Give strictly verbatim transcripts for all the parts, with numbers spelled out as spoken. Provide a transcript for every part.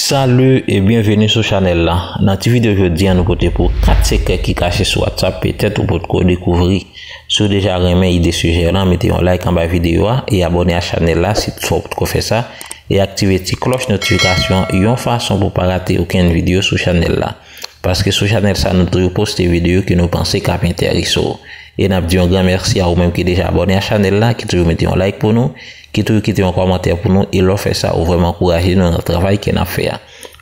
Salut e byenveni sou chanèl la. Nan ti videyo jodi a, nou pote pou kat sekrè ki kache sou WhatsApp, petèt ou potko dekouvri. Si w deja renmen ide sijè lan, mete yon like anba videyo a e abòne a chanèl la si toutfwa w potko fè sa, e aktive ti klòch notifikasyon yon fason pou w pa rate okenn videyo sou chanèl la. Paske sou chanèl sa, nou toujou poste videyo ke nou panse k ap enterese w. E n ap di yon gran mèsi a ou menm ki deja abòne a chanèl la, ki toujou mete yon like pou nou, ki toujou kite yon kòmantè pou nou, e lè w fè sa, ou vrèman ankouraje nou nan travay ke n ap fè a.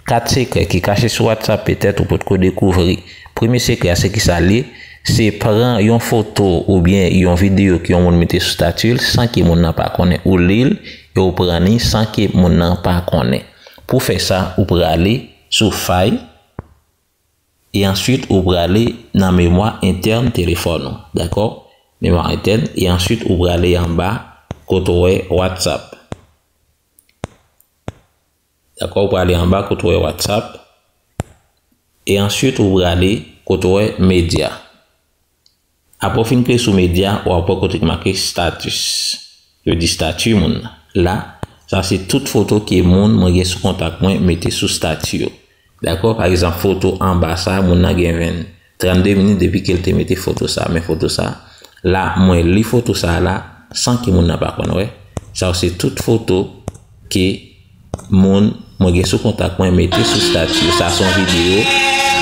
Kat sekrè ki kache sou WhatsApp, petèt ou potko dekouvri. Premye sekrè a, se kisa l ye? Se pran yon foto oubyen yon videyo ke yon moun mete sou stati l san ke moun nan pa konnen, ou li l e ou pran li san ke moun nan pa konnen. Pou fè sa, ou prale sou fay, e answit ou prale nan memwa entèn telefòn ou, dakò? Memwa entèn, e answit ou prale anba kote w wè WhatsApp. Dakò, ou prale anba kote w wè WhatsApp, e answit ou prale kote w wè medya. Apre w fin klike sou medya, w ap wè kote ki make status. Yo di stati moun nan. La, sa se tout foto ke moun mwen gen sou kontak mwen mete sou stati yo. Dakò? Pa egzanp, foto anba sa, moun nan gen ven, trannde minit depi ke l te mete foto sa. Men foto sa, la, mwen li foto sa la, san ke moun nan pa konn wè. Sa yo se tout foto ke moun mwen gen sou kontak mwen mete sou stati yo. Sa se yon videyo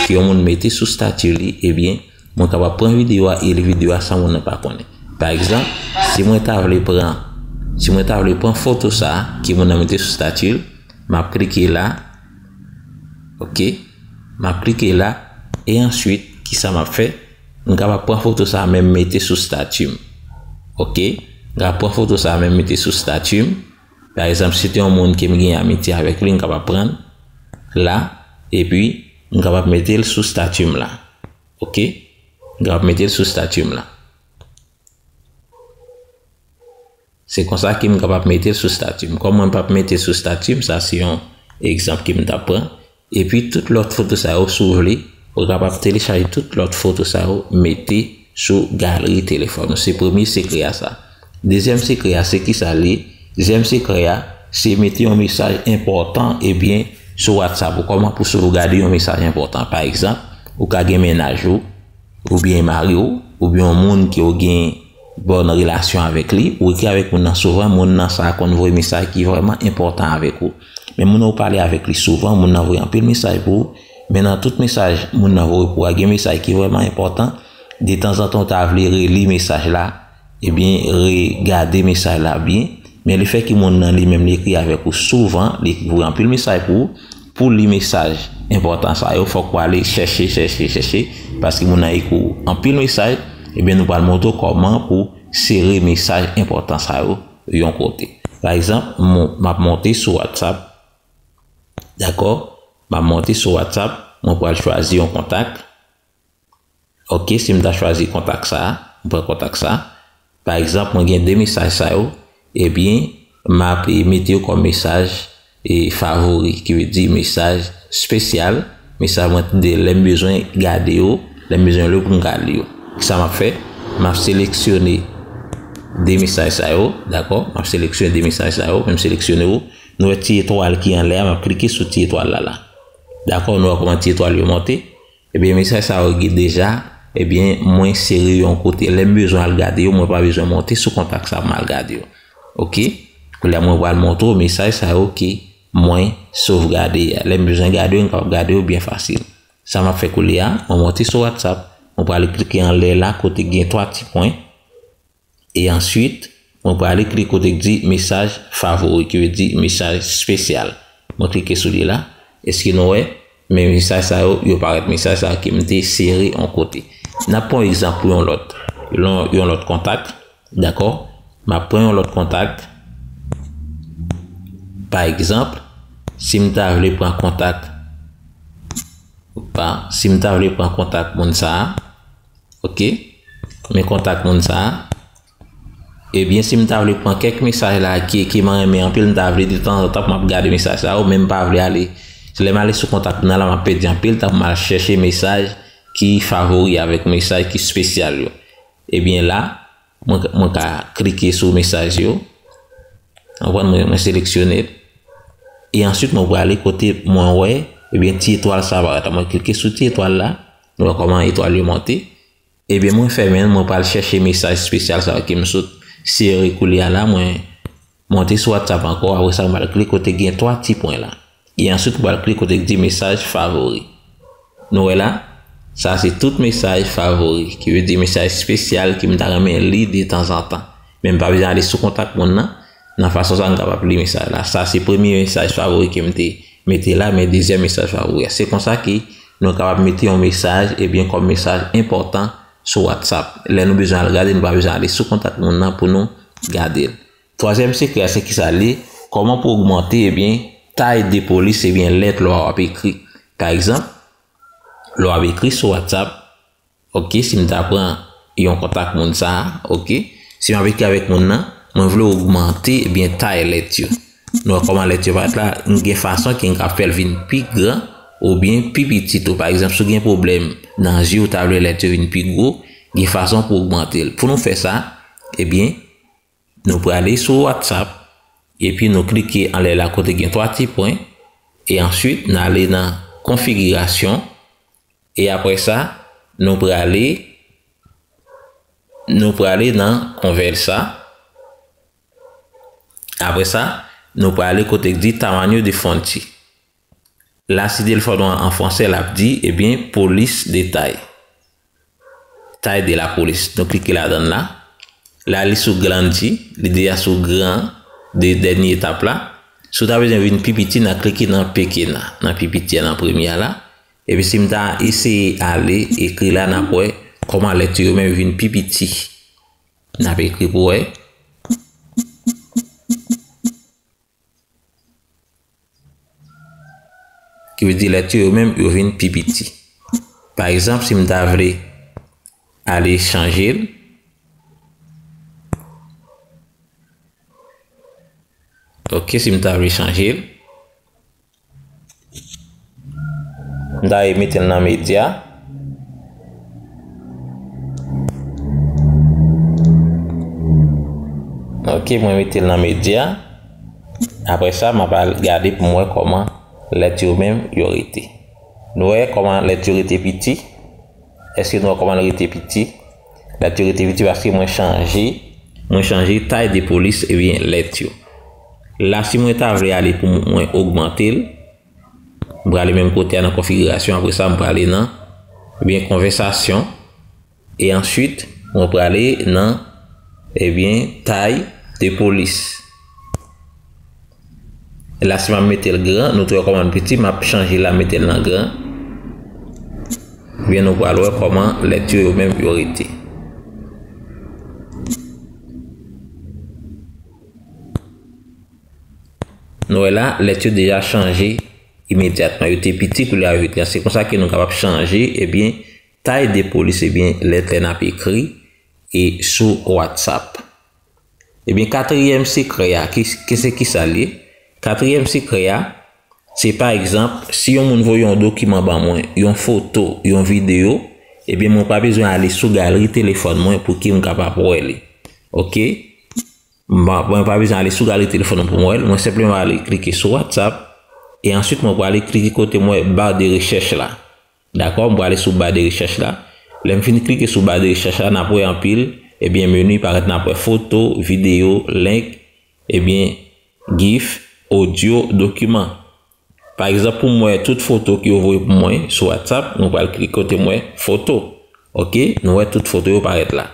ke yon moun mete sou stati li, ebyen, mwen kapab pran videyo a e li videyo a san moun nan pa konnen. Pa egzanp, si mwen ta vle pran, si mwen ta vle pran foto sa a ke moun nan mete sou stati l, m ap klike la. Oke. M ap klike la. E answit, kisa m ap fè? M kapab pran foto sa a menm mete sou stati m. Oke. M kapab pran foto sa a menm mete sou stati m. Pa egzanp, si te yon moun ke m gen amitye avèk li, m kapab pran la, epi m kapab mete l sou stati m la. Oke? M kapab mete l sou stati m la. Se konsa ke m kapab mete l sou stati m. Kòm mwen p ap mete l sou stati m, sa se yon egzanp ke m t ap pran. Epi tout lòt foto sa yo, si w vle, ou kapab telechaje tout lòt foto sa yo, mete sou galri telefòn ou. Se premye sekrè a sa. Dezyèm sekrè a, se kisa l ye? Dezyèm sekrè a, se mete yon mesaj enpòtan, ebyen, sou WhatsApp ou. Kòman pou sovgade yon mesaj enpòtan? Pa egzanp, ou ka gen mennaj ou, oubyen mari w, oubyen yon moun ke w gen bòn relasyon avèk li, ou ekri avèk moun nan souvan, moun nan sa a konn voye mesaj ki vrèman enpòtan avèk ou. Men moun nan ou pale avèk li souvan, moun nan voye anpil mesaj pou ou, men nan tout mesaj moun nan voye pou ou a, gen mesaj ki vrèman enpòtan. Detanzantan, ou ta vle reli mesaj la, ebyen, regade mesaj la byen. Men lefètke moun nan li menm li ekri avèk ou souvan, li voye anpil mesaj pou ou, pou li mesaj enpòtan sa yo, fòk ou ale chèche, chèche, chèche, paske moun nan ekri w anpil mesaj, ebyen, nou pral montre w kòman pou sere mesaj enpòtan sa yo yon kote. Pa egzanp, m ap monte sou WhatsApp, dakò? M ap monte sou WhatsApp, mwen pral chwazi yon kontak. Oke, si m ta chwazi kontak sa a, m pran kontak sa a. Pa egzanp, mwen gen de mesaj sa yo, ebyen, m ap, e, mete yo kòm mesaj, e, favori, ki vle di mesaj espesyal, mesaj mwen de lè m bezwen gade yo, lè m bezwen li pou m ka li yo. Kisa m ap fè? M ap seleksyone de mesaj sa yo, dakò? M ap seleksyone de mesaj sa yo, men m seleksyone yo. Nou wè ti etwal ki anlè a, m ap klike sou ti etwal la la. Dakò, nou wè kòman ti etwal yo monte. Ebyen, mesaj sa yo gen deja, ebyen, mwen sere yo yon kote. Lè m bezwen al gade yo, mwen pa bezwen monte sou kontak sa pou m al gade yo. Oke? Kounye a, mwen pral montre w mesaj sa yo ke mwen sovgade a. Lè m bezwen gade yo, m kapab gade yo byen fasil. Sa m ap fè kounye a, mwen monte sou WhatsApp, mwen prale klike anlè la kote gen twa ti pwen. E answit, mwen prale klike kote k di mesaj favori, ki vle di mesaj espesyal. Mwen klike sou li la. Èske nou wè? Men mesaj sa yo, yo parèt mesaj sa yo ke m te sere yon kote. N ap pran yon egzanp pou yon lòt. Yon, yon lòt kontak, dakò? M ap pran yon lòt kontak. Pa egzanp, si m ta vle pran kontak, pa, si m ta vle pran kontak moun sa a, oke? Men kontak moun sa a. Ebyen, si m ta vle pran kèk mesaj la ki, ki mwen renmen anpil, m ta vle detanzantan pou m ap gade mesaj sa yo, men m pa vle ale. Se lè m ale sou kontak moun nan la, m ap pèdi anpil tan pou m al chèche mesaj ki favori avèk mesaj ki espesyal yo. Ebyen la, mwen, mwen ka klike sou mesaj yo. Konprann? Mwen, mwen seleksyone l. E answit, mwen prale kote mwen wè, ebyen, ti etwal sa parèt la. Mwen klike sou ti etwal la, nou wè kòman etwal yo monte. Ebyen, mwen fèmen l, mwen pral chèche mesaj espesyal sa yo ke m sot sere koulye a la, mwen monte sou WhatsApp ankò, apre sa, mwen pral klike kote gen twa ti pwen la. E answit, mwen pral klike kote ki di mesaj favori. Nou wè la, sa se tout mesaj favori, ki vle di mesaj espesyal ke m ta renmen li detanzantan. Men m pa bezwen ale sou kontak moun nan, nan fason sa m kapab li mesaj la. Sa se premye mesaj favori ke m te mete la, men dezyèm mesaj favori a. Se konsa ke nou kapab mete yon mesaj, ebyen, kòm mesaj enpòtan sou WhatsApp. Lè nou bezwen al gade, nou pa bezwen ale sou kontak moun nan pou nou gade l. Twazyèm sekrè a, se kisa l ye? Kòman pou ogmante, ebyen, tay de polis, ebyen, lèt lè w ap ekri. Pa egzanp, lè w ap ekri sou WhatsApp, oke, si m ta pran yon kontak moun sa a, oke, si m ap ekri avèk moun nan, mwen vle ogmante, ebyen, tay lèt yo. Nou wè kòman lèt yo parèt la, m gen fason ke m ka fè l vin pi gran oubyen pi piti tou. Pa egzanp, si w gen pwoblèm nan zye w, ta vle lèt yo vin pi gwo, gen fason pou ogmante l. Pou nou fè sa, ebyen, nou prale sou WhatsApp, epi nou klike anlè la kote gen twa ti pwen, e answit, n ale nan konfigirasyon, e apre sa, nou prale, nou prale nan konvèsa. Apre sa, nou prale kote k di tamaño de fonti. La, si te l fè w an, an fransè, l ap di, ebyen, polis de tay. Tay de la polis. Nou klike ladan l la. La, li sou grandi, li deja sou gran, de dènye etap la. Si w ta bezwen vin pi piti, n a klike nan pekena, nan pi piti a, nan premye a la. Epi si m ta eseye ale ekri la, n ap wè kòman lèt yo menm vin pi piti. N ap ekri pou wè. Ki vle di lèt yo, yo menm, yo vin pi piti. Pa egzanp, si m ta vle ale chanje l, oke, si m ta vle chanje l, m ta mete l nan medya. Oke, mwen mete l nan medya. Apre sa, m ap al gade pou m wè kòman lèt yo menm yo rete. Nou wè kòman lèt yo rete piti? Èske nou wè kòman l rete piti? Lèt yo rete piti paske mwen chanje, mwen chanje tay de polis ebyen lèt yo. La, si mwen ta vle ale pou mwen ogmante l, m prale menm kote a nan konfigirasyon, apre sa, m prale nan, ebyen, konvèsasyon. E answit, mwen prale nan, ebyen, tay de polis. La, si m ap mete l gran, nou te wè kòman l piti, m ap chanje la, mete l nan gran. Ebyen, nou pral wè kòman lèt yo, yo menm, yo rete. Nou wè la, lèt yo deja chanje imedyatman. Yo te piti, koulye a yo vin gran. Se konsa ke nou kapab chanje, ebyen, tay de polis, ebyen, lèt lè n ap ekri e sou WhatsApp. Ebyen, katriyèm sekrè a, ki, ki se kisa l ye? Katriyèm sekrè a, se pa egzanp, si yon moun voye yon dokiman ban mwen, yon foto, yon videyo, ebyen, mwen pa bezwen ale sou galri telefòn mwen pou ke m kapab wè li. Oke? Mwen pa, mwen pa bezwen ale sou galri telefòn mwen pou m wè l. Mwen senpleman ale klike sou WhatsApp. E answit, mwen prale klike kote mwen wè ba de rechèch la. Dakò? Mwen prale sou ba de rechèch la. Lè m fin klike sou ba de rechèch la, n ap wè anpil, ebyen, meni parèt, n ap wè foto, videyo, link, ebyen, gif, odyo, dokiman. Pa egzanp, pou m wè tout foto ke yo voye pou mwen sou WhatsApp, mwen pral klike kote mwen wè foto. Oke? Nou wè tout foto yo parèt la.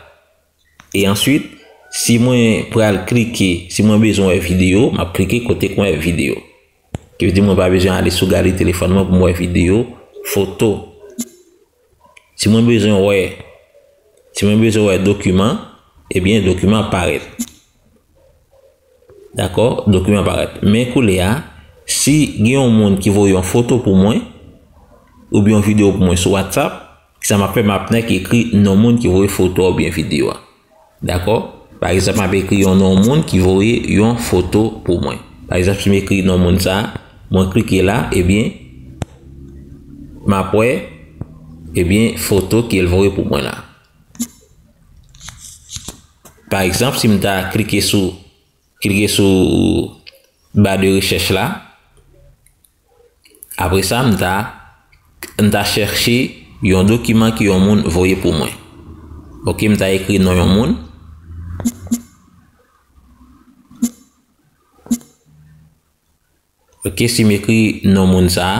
E answit, si mwen pral klike, si mwen bezwen wè videyo, m ap klike kote k mwen wè videyo. Ki vle di mwen pa bezwen ale sou galri telefòn mwen pou m wè videyo, foto. Si mwen bezwen wè, si mwen bezwen wè dokiman, ebyen, dokiman ap parèt. Dakò? Dokiman parèt. Men koulye a, si gen yon moun ki voye yon foto pou mwen, oubyen yon videyo pou mwen sou WhatsApp, kisa m ap fè? M ap nèk ekri non moun ki voye foto a oubyen videyo a. Dakò? Pa egzanp, m ap ekri yon non moun ki voye yon foto pou mwen. Pa egzanp, si m ekri non moun sa a, mwen klike la, ebyen, m ap wè, ebyen, foto ke l voye pou mwen la. Pa egzanp, si m ta klike sou, klike sou ba de rechèch la, Apre sa, m ta, m ta chèche yon dokiman ke yon moun voye pou mwen. Ok, m ta ekri non yon moun. Ok, si m ekri non moun sa a,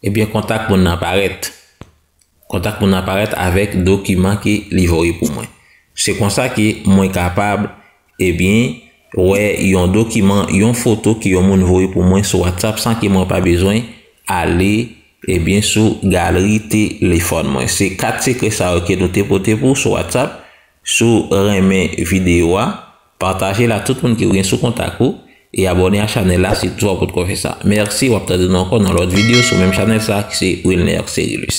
ebyen, kontak moun nan parèt. Kontak moun nan parèt avèk dokiman ke li voye pou mwen. Se konsa ke mwen kapab, ebyen, wè yon dokiman, yon foto ke yon moun voye pou mwen sou WhatsApp san ke mwen pa bezwen ale, ebyen, sou galri telefòn mwen. Se kat sekrè sa yo ke nou te pote pou w sou WhatsApp. Si w renmen videyo a, pataje l a tout moun ke w gen sou kontak ou e abòne a chanèl la si toutfwa w potko fè sa. Mèsi, w ap tande nou ankò nan lòt videyo sou menm chanèl sa ki se Wilner Cerilus.